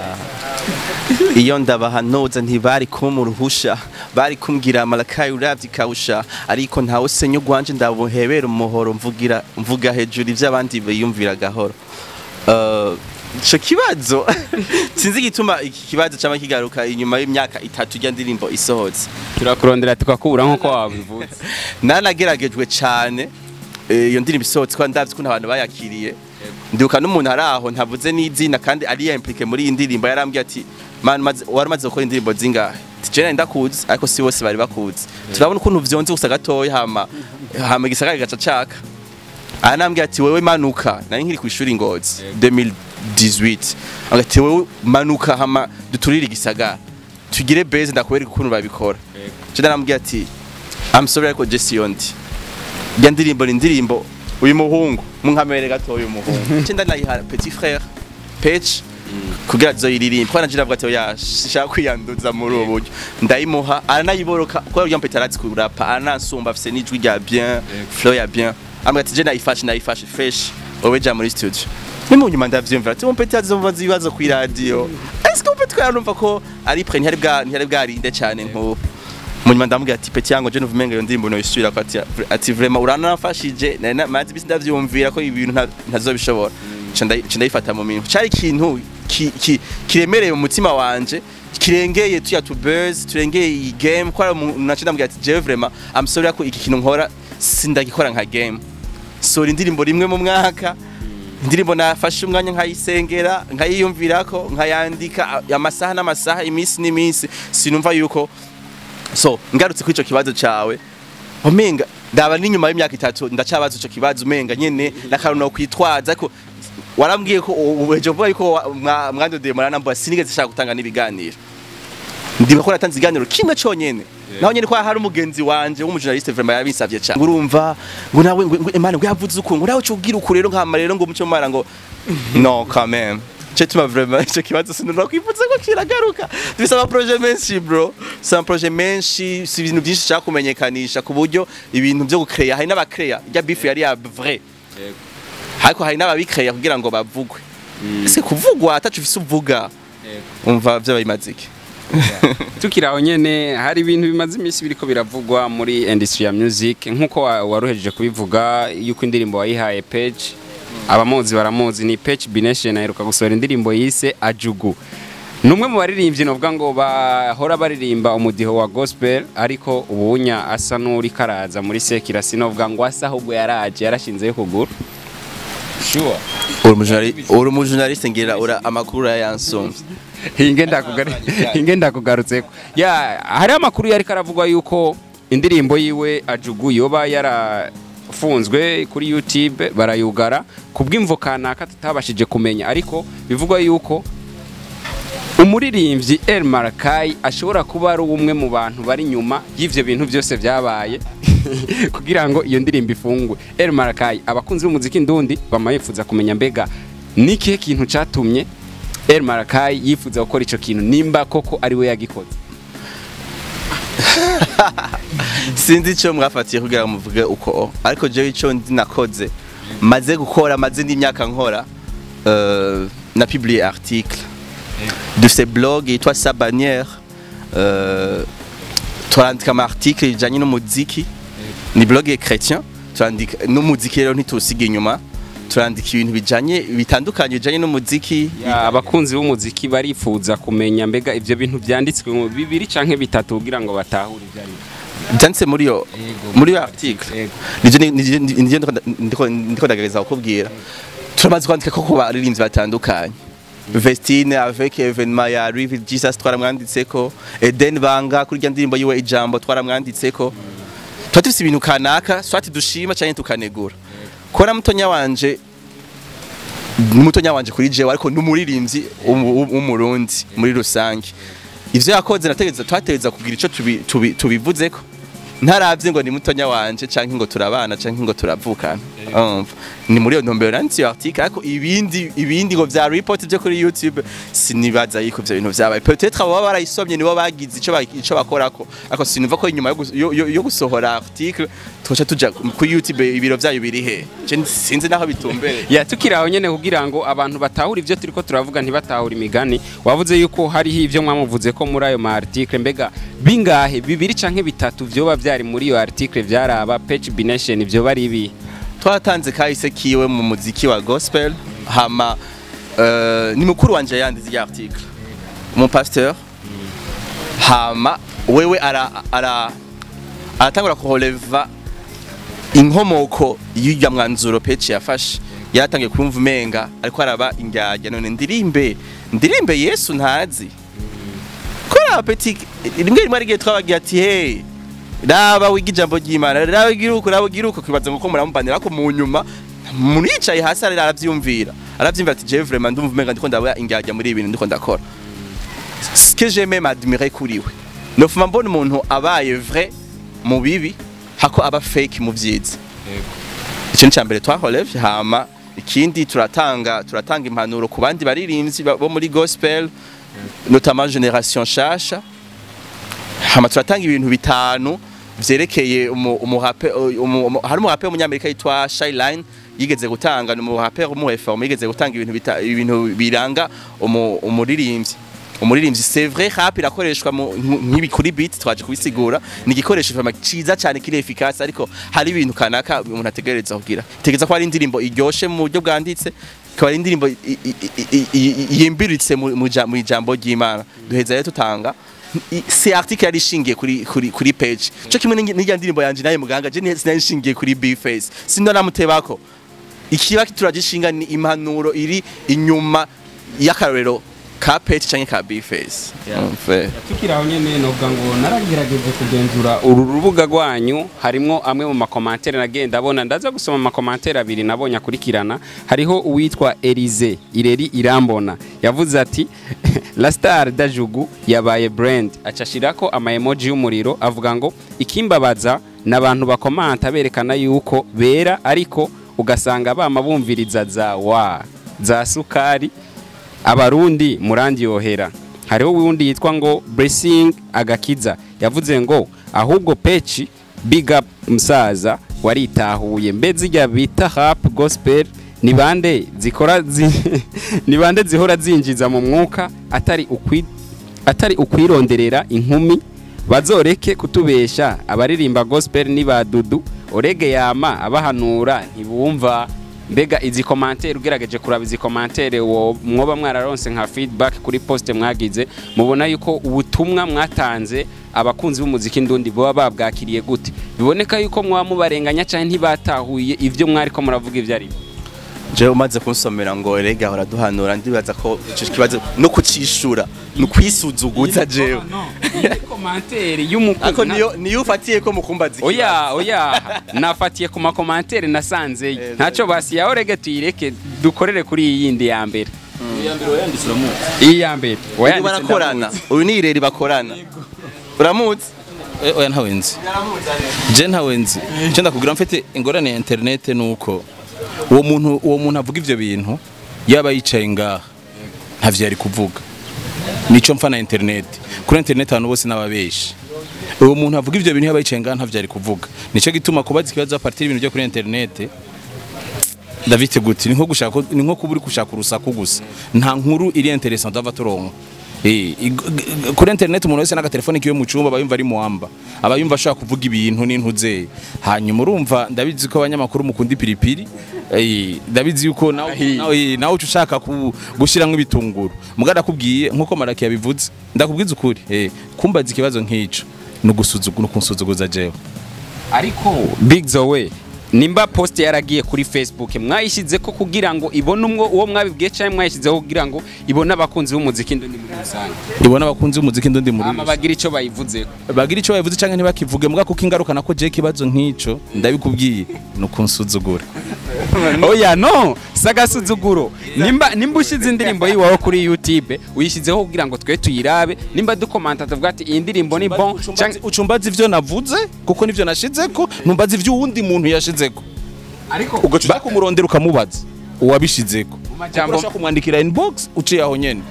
iyo ndabahanuza ntibari kumpa uruhusha, bari kumbwira Malakayi uravye ikawusha, ariko ntawe senya ugwanje, ndabuhebera umuhoro, mvugira mvuga hejuru ivy'abandi biyumvira gahoro. Ico kibazo sinzi igituma iki kibazo cama kigaruka inyuma y'imyaka 3 rya ndirimbo isohotse. Turakurondera tukakubura nkuko wabivuze. Nanageragejwe cane, iyo ndirimbo isohotse ko ndavye ukuntu abantu bayakiriye, ndibuka n'umuntu ari aho ntavuze n'izina kandi ari impliqué muri iyi ndirimbo, yarambwiye ati: "Man, wari umaze gukora indirimbo zingahe?" Ati: "Je nari ndakuzi, ariko si bose bari bakuzi, turabona ukuntu vyonze gusa gatoya, hama hama igisagara kigaca caka." Aranambwiye ati: "Wewe manuka." Nari nkiri kw'ishuri Ngozi 2018. Ati: "Wewe manuka, hama duturire igisagara, tugire base, ndakwereka ukuntu babikora." Je narambwiye ati: "I'm sorry, ariko je siyo ndi rya ndirimbo, ni indirimbo uyu muhungu munkamere gatoya, uyu muhungu." Ce ndanayiha petit frère Page kugira azoyiririmbe, kuko nanje ndavuga ati: "Oya, sinshaka kwiyanduza muri ubu buryo." Ndayimuha, aranayiboroka, kuko urya mpeta arazi kurapa, aranansumba, afise n'ijwi rya bien, flow ya bien. Ambwira ati: "Je nayifashe, nayifashe fresh, wowe ja muri studio." Ni mu nyuma ndavyumvira ati: "Uwo azombaza ibibazo kw'iradiyo, est-ce que petit yarumva ko ari prêt?" Ntiyari bwa ntiyari bwarinde cyane nk'ubu. Munyuma ndamubwira ati: "Petit yango, je nuvumenga iyo ndirimbo noyisubira ko." Ati: "Vraiment uranafashije, nari mazi bisi ndavyumvira ko ibintu ntazobishobora." Nca ndayifata mu minwe. Cari ikintu kiremereye mu mutima wanje, kirengeye tuya tu buzz, turengeye iyi game, ko ari umuntu naca ndamubwira ati: "Jewe vraiment I'm sorry ko iki kintu nkora sindagikora nka game. Sora indirimbo rimwe mu mwaka, indirimbo nafashe umwanya nkayisengera, nkayiyumvirako, nkayandika amasaha n'amasaha, iminsi n'iminsi." Sinumva yuko. So ngarutse kuri ico kibazo cawe, umenga ndaba n'inyuma y'imyaka 3 ndacabaza ico kibazo, umenga nyene n'akantu no kwitwaza ko warambwiye ko ubu vuga yuko mwandodeye muranambura. Sinigeze nshaka gutanga n'ibiganiro. Ndibuka ko natanze ikiganiro kimwe conyene, naho nyene ko hari umugenzi wanje w'umujournaliste vraiment yabinsavye cyane, ngo urumva ngo nawe ngo Imana ngo yavuze uku, ngo nawe ucubwira uku rero nkama rero ngo umuco mara ngo non, quand même. Cyo tuma vraiment icyo kibazo sinura kwifuza ko kiragaruka. Dufise ama projet menshi bro, c'est un projet menshi, si ibintu byinshi nshaka kumenyekanisha, ku buryo ibintu byo gucreya, hari n'abacreya rya beef yari ya vrai, ariko hari n'ababicreya kugira ngo bavugwe. Ese kuvugwa atacu ufise uvuga, umva vyo bimaze iki? Tukiri aho nyene, hari ibintu bimaze iminsi biriko biravugwa muri industry ya music, nkuko waruhejeje kubivuga yuko indirimbo wayihaye Page. Abamuzi baramuzi, ni Page Bination, aheruka gusohora indirimbo yise Ajugu. Ni umwe mu baririmbyi novuga ngo bahora baririmba umudiho wa gospel, ariko ubunya asa n'uri karaza muri secular. Sinovuga ngo asa, ahubwo yaraje yarashinzeyo ukuguru, sure. Uri umujournaliste, ngira ura amakuru yansumvye. Hinge ndakugarutseko. Ya, hari amakuru yari karavugwa yuko indirimbo yiwe Ajugu yoba yarafunzwe kuri YouTube, barayugara kubw'imvo kanaka tutabashije kumenya, ariko bivugwa yuko umuririmbyi El Marakai ashobora kuba ari umwe mu bantu bari inyuma y'ivyo bintu byose byabaye kugira ngo iyo ndirimbo ifungwe. El Marakai, abakunzi b'umuziki ndundi bama bifuza kumenya mbega ni ikihe kintu catumye El Marakai yifuza gukora ico kintu, nimba koko ari we yagikoze. Sinzi icyo mwafatiye kugira ngo muvuge uko, ariko jewe icyo ndi nakoze, maze gukora, maze n'imyaka nkora, na publié article. Dufise blog yitwa Sa Bannière, turandika ama article bijanye n'umuziki. Ni blog ya chrétien, turandika n'umuziki rero ntitusiga inyuma, turandika ibintu bijanye bitandukanye bijanye n'umuziki. Ya, abakunzi b'umuziki barifuza kumenya mbega ivyo bintu vyanditswe mu bibiri canke bitatu kugira ngo batahure ivyo ari byo. Byanditse muri iyo article? Yego. Nivyo ndiko ndagerageza kukubwira. Turamaze kwandika ko ku baririmbyi batandukanye, Vestine avec événement ya Reveal Jesus twaramwanditseko, Eden Banga kuri rya ndirimbo yiwe Ijambo twaramwanditseko. Tuba dufise ibintu kanaka swati dushima canke tukanegura. Kora mutonya wanje, ni mutonya wanje kuri jewe, ariko n'umuririmbyi w'Umurundi muri rusange. Ivyo yakoze nategeza twategeza kugira ico tubivuzeko, ntaravye ngo ni mutonya wanje canke ngo turabana canke ngo turavukana. Umva, ni muri iyo ntumbero nanditse iyo article, ariko ibindi ngo vya report byo kuri YouTube, sinibaza yuko ivyo bintu vyabaye. Peut-être abo baba barayisomye nibo bagize ico bakorako, ariko sinumva ko inyuma yo gusohora article twoca tuja kuri YouTube. Ibiro vyayo biri he? Je sinzi naho bitumbereye. Ya, tukiri aho nyene, kugira ngo abantu batahure ivyo turiko turavuga, ntibatahure imigani, wavuze yuko hariho ivyo mwamuvuze ko muri ayo ma article. Mbega bingahe, bibiri canke bitatu, vyoba vyari muri iyo article vyaraba Page Bination, vyoba ari ibi? Twatanze kahise kiwe mu muziki wa gospel. Hama ni mukuru wanje yanditse irya article, mon pasteur. Hama wewe ara ara aratangura kureleva inkomoko y'irya mwanzuro Page yafashe. Yaratangiye kumva umenga ariko araba indyarya. None ndirimbe Yesu ntazi kora petit rimwe rimwe arigiye twabagiye ati: "Hey, raba wiga ijambo ry'Imana, raba ugira uko, raba ugira uko." Kwibaza ngo ko muramubanira ko mu nyuma umuntu yicaye hasi aravyumvira ati: "Jewe vraiment ndumva umenga ndiko ndaba indyarya muri ibi bintu ndiko ndakora." Ce que j'ai même admiré kuri we, nofuma mbona umuntu abaye vrai mu bibi hako aba fake mu vyiza. Ikintu cya mbere twaholevye. Hama ikindi, turatanga impanuro ku bandi baririmbyi bo muri gospel, notamment génération shasha. Hama turatanga ibintu bitanu vyerekeye hari umurape w'umunyamerika yitwa Shyline yigeze gutanga, ni umurape w'umureforme, yigeze gutanga ibintu biranga umuririmbyi. Umuririmbyi, c'est vrai, rap irakoreshwa nk'ibi kuri beat twaje kubisigura, ni igikoresho vraiment ciza cyane, kiri efficace, ariko hari ibintu kanaka umuntu ategereza kugira. Tegereza ko hari indirimbo iryoshe mu buryo bwanditse, ikaba ari indirimbo yimbiritse mu ijambo ry'Imana. Duheza rero tutanga si article yari ishingiye kuri page cyo kimwe n'irya ndirimbo yanje naye muganga. Je sinari ishingiye kuri B-Face, sindo namutebako. Ikiba turagishinga ni impanuro iri inyuma y'akarorero ka page canke ka B-Face. Umve. Tukiri aho nyene, novuga ngo naragerageje kugenzura uru rubuga rwanyu, harimwo amwe mu ma commentaires nagenda abona. Ndaza gusoma ama commentaires abiri nabonye akurikirana. Hariho uwitwa Elize Ireri Irambona yavuze ati: "La star Dajugu yabaye brand", aca ashirako ama emoji y'umuriro, avuga ngo ikimbabaza n'abantu bakomanta berekana yuko bera, ariko ugasanga bama bumviriza za wa za sukari. Abarundi murandyohera. Hariho wundi yitwa ngo Blessing Agakiza yavuze ngo ahubwo Peci, big up musaza, waritahuye. Mbe zijya bita rap gospel ni bande zikora ni bande zihora zinjiza mu mwuka, atari ukwironderera inkumi? Bazoreke kutubesha, abaririmba gospel ni ba Dudu Orege, yama abahanura ntibumva. Mbega izi commentaire, ugerageje kuraba izi commentaire wo mwoba mwararonse nka feedback kuri post mwagize, mubona yuko ubutumwa mwatanze abakunzi b'umuziki ndundi boba babwakiriye gute? Biboneka yuko mwaba mubarenganya cyane, ntibatahuye ivyo mwariko muravuga ivyo ari byo? Jewe umaze kunsomera ngo erega ahora duhanura, ndibaza ko ico kibazo no kucishura ni kwisuzuguza jewe. Iyi commentaire y'umukunzi. Ariko niyo ufatiye ko mukumbaza ikibazo? Oya, nafatiye ku ma commentaires nasanzeyo. Ntacyo basi, yaho rege tuyireke, dukorere kuri iyi yindi ya mbere. Iya mbere wayanditse uramuzi? Iyi ya mbere Uyu wayanditse. barakorana, uyu ni Ireri bakorana, uramutse? Oya, ntawe nzi je, ntawe nzi. Icyo ndakubwira, mfite ingorane ya internet, nuko uwo muntu avuga ivyo bintu yaba yicaye ngaha ntavyo yari kuvuga. Nico mfa na internet. Kuri internet abantu bose n'ababeshi. Uwo muntu avuga ivyo bintu yaba yicaye ngaha ntavyo yari kuvuga. Nico gituma kubaza ikibazo à partir y'ibintu byo kuri internet David guti ni nko kuba uri gushaka urusaku gusa, nta nkuru iri intéressante ava turonka. Kuri internet umuntu wese n'agatelefone kiwe mu cyumba aba yumva ari muwamba, aba yumva ashaka kuvuga ibintu n'intuzeye. Hanyuma urumva, ndabizi ko abanyamakuru mukunda ipiripiri. Ndabizi yuko nawe uca ushaka gushiramwo ibitunguru. Muga ndakubwiye, nkuko Maraki yabivuze, ndakubwiza ukuri, kumbaza ikibazo nk'ico ni ugusuzugura, kunsuzuguza jewe. Ariko Big Zoe, nimba post yaragiye kuri Facebook, mwayishyize ko kugira ngo ibone umwo uwo mwabibwiye, cyangwa mwayishyizeho kugira ngo ibone abakunzi b'umuziki ndundi muri rusange? Ibona abakunzi b'umuziki ndundi muri Hama bagira icyo bayivuzeho. Bagira icyo babivuze canke ntibakivuge, muga kuko ingaruka nako je kibazo nk'ico, ndabikubwiye, ni ukunsuzugura. Oya, no sagasuzuguro. Nimba ushize indirimbo yiwawe kuri YouTube, uyishyizeho kugira ngo twe tuyirabe, nimba dukomanta tuvuga ati iyi ndirimbo ni bon canke Ucumbaza ivyo navuze kuko nivyo nashizeko, ntumbaza ivyo uwundi muntu yashizeko. Ariko ugaca uja kumurondera ukamubaza uwabishizeko. Majambo- Urashobora kumwandikira inbox uciye aho nyene.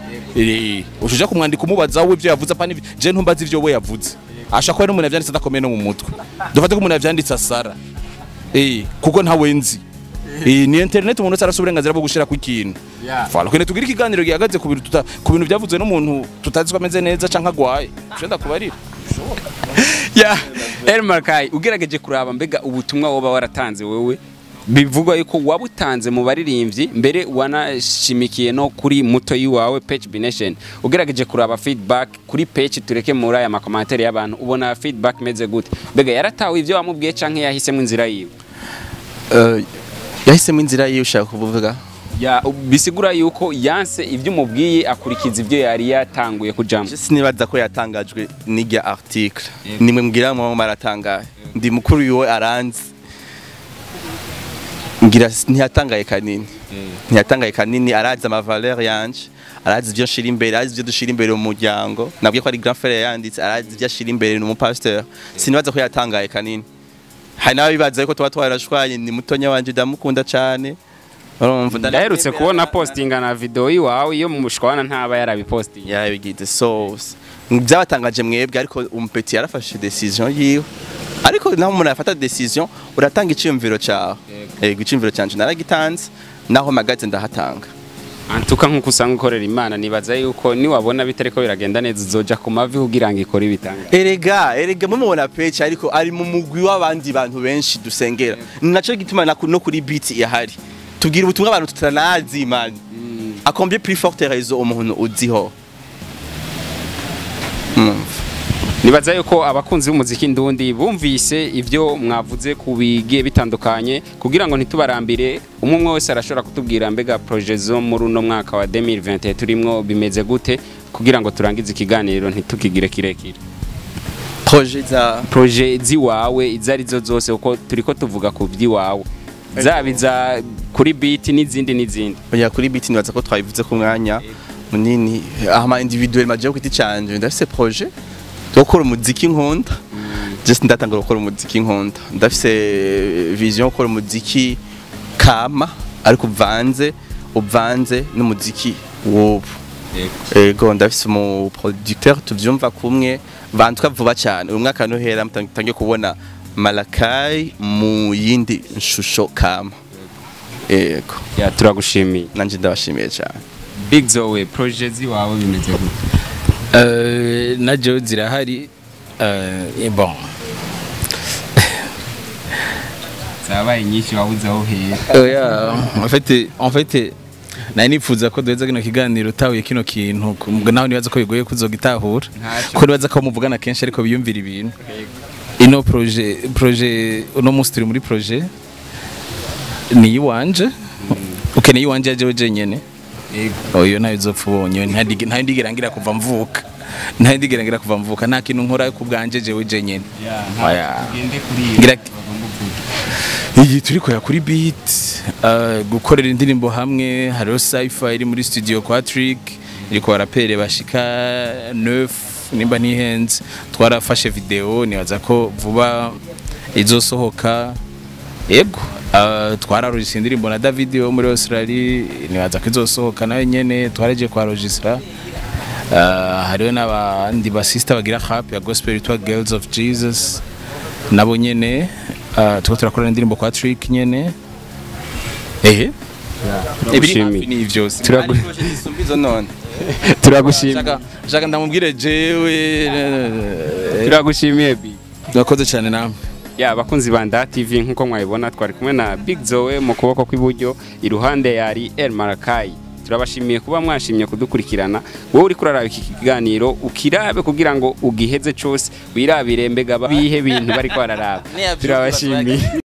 Uja kumwandika umubaza wowe ivyo yavuze, apana je ntumbaza ivyo we yavuze. Ashaka kuba n'umuntu yavyanditse adakomeye no mu mutwe. Dufate ko umuntu yavyanditse asara, kuko ntawe nzi. Ni internet, umuntu wese arafise uburenganzira bwo gushira ku ikintu. Voilà, kwene tugira ikiganiro gihagaze ku bintu byavuzwe n'umuntu tutazi ko ameze neza canke agwaye. Ushenda kubarira. Ya Elmarkai, ugerageje kuraba, mbega ubutumwa woba waratanze wewe, bivugwa yuko wabutanze mu baririmbyi, mbere wanashimikiye no kuri muto yiwawe Page B Nation, ugerageje kuraba feedback kuri page, tureke muri aya ma commentaires y'abantu, ubona feedback meze gute? Mbega yaratawe ivyo wamubwiye canke yahisemo inzira yiwe? Yahisemo inzira yiwe ushaka kuvuga. Ya, bisigura yuko yanse ivyo umubwiye, akurikiza ivyo yari yatanguye kujamwo. Je sinibaza ko yatangajwe n'irya article. Nimwe mbwira mwe maratangaye, ndi mukuru wiwe, aranzi. Ngira ntiyatangaye kanini, ntiyatangaye kanini. Arazi ama valeurs yanje, arazi ivyo nshira imbere, arazi ivyo dushira imbere mu muryango. Nabwiye ko ari grand frère yanditse, arazi ivyo ashira imbere, ni umupasteur. Sinibaza ko yatangaye kanini. Hari n'ababibaza yuko tuba twarashwanye. Ni mutonya wanje, ndamukunda cane, urumva. Ndaherutse kubona postinga na video yiwawe, iyo mu mushwana ntaba yarabipostinga. Yabigize so byabatangaje mwebwe, ariko umu petit yarafashe décision yiwe. Ariko naho umuntu afata décision, uratanga iciyumviro cyawe. Yego, iciyumviro cyanje naragitanze, naho magaze ndahatanga. Antuka nkuko usanga ukorera Imana, nibaza yuko niwabona bitariko biragenda neza uzoja ku mavi kugira ngo ikore ibitanga. Erega mumubona Pecha, ariko ari mu mugwi w'abandi bantu benshi dusengera. Naco gituma no kuri beat ihari tubwira ubutumwa abantu tutanazi, man. À combien plus forte raison umuntu uziho. Nibaza yuko abakunzi b'umuziki ndundi bumvise ivyo mwavuze ku bigiye bitandukanye. Kugira ngo ntitubarambire, umwe umwe wese arashobora kutubwira mbega projet zo muri uno mwaka wa 2021 turimwo bimeze gute, kugira ngo turangize ikiganiro ntitukigire kirekire. Projet za Projet ziwawe izo arizo zose, kuko turiko tuvuga ku vy'iwawe, zaba iza kuri beat n'izindi n'izindi. Oya, kuri beat nibaza ko twabivuze ku mwanya munini. Ama individuel maje ku giti canje, ndafise projet zo gukora umuziki nkunda. Just ndatangura gukora umuziki nkunda, ndafise vision yo gukora umuziki kama ariko uvanze n'umuziki w'ubu. Ego, ndafise umu producteur tuvyumva kumwe bantuka vuba cyane. Uyu mwaka nuhera mutangiye kubona Malakai mu yindi nshusho kama. Ego. Ya, turagushimiye. Nanje ndabashimiye cyane. Big Zoe, projet ziwawe bimeze gute? Na jewe zirahari, bon. Zabaye nyinshi, wabuze aho uhera. Oya, en fait nari nifuza ko duheza kino kiganiro utahuye kino kintu, naho nibaza ko bigoye kuzogitahura, Ntacyo. ko nibaza ko muvugana kenshi ariko biyumvira ibintu. Ino projet uno munsi turi muri projet ni iwanje, ukeneye iwanje yajewe jenyene. Oyo ntayo uzopfa ubonye, ntayo ndigera ngira kuva mvuka, ntayo ndigera ngira kuva mvuka, nta kintu nkora ku bwanje jewe jenyene. Oya. Ugende kuri bagomba uvuge. Iyi turi koya kuri beat, gukorera indirimbo hamwe, hariho cypher iri muri studio kwa Trick, iri kwa rapere bashika 9 nimba ntihenze. Twarafashe video, nibaza ko vuba izosohoka. Yego, twararujise indirimbo na David wo muri Australia, nibaza ko izosohoka nayo nyene, twaragiye kwa registra. Hariho n'abandi basista bagira rap ya gospel yitwa Girls of Jesus, nabo nyene turiko turakorana indirimbo kwa Trick nyene. Ehe, ibiri hafi Turagushimiye. ni ivyo. Zisumba izo none. Turagushimiye. Shaka ndamubwire jewe. Turagushimiye, Big. Murakoze cyane namwe. Ya, abakunzi ba Nda TV, nkuko mwabibona twari kumwe na Big Zoe mu kuboko kw'iburyo, iruhande yari El Marakai. Turabashimiye kuba mwashimye kudukurikirana. Wowe uri kuraraba iki kiganiro, ukirabe kugira ngo ugiheze cose, wirabire mbega bihe bintu bariko bararaba. Turabashimiye.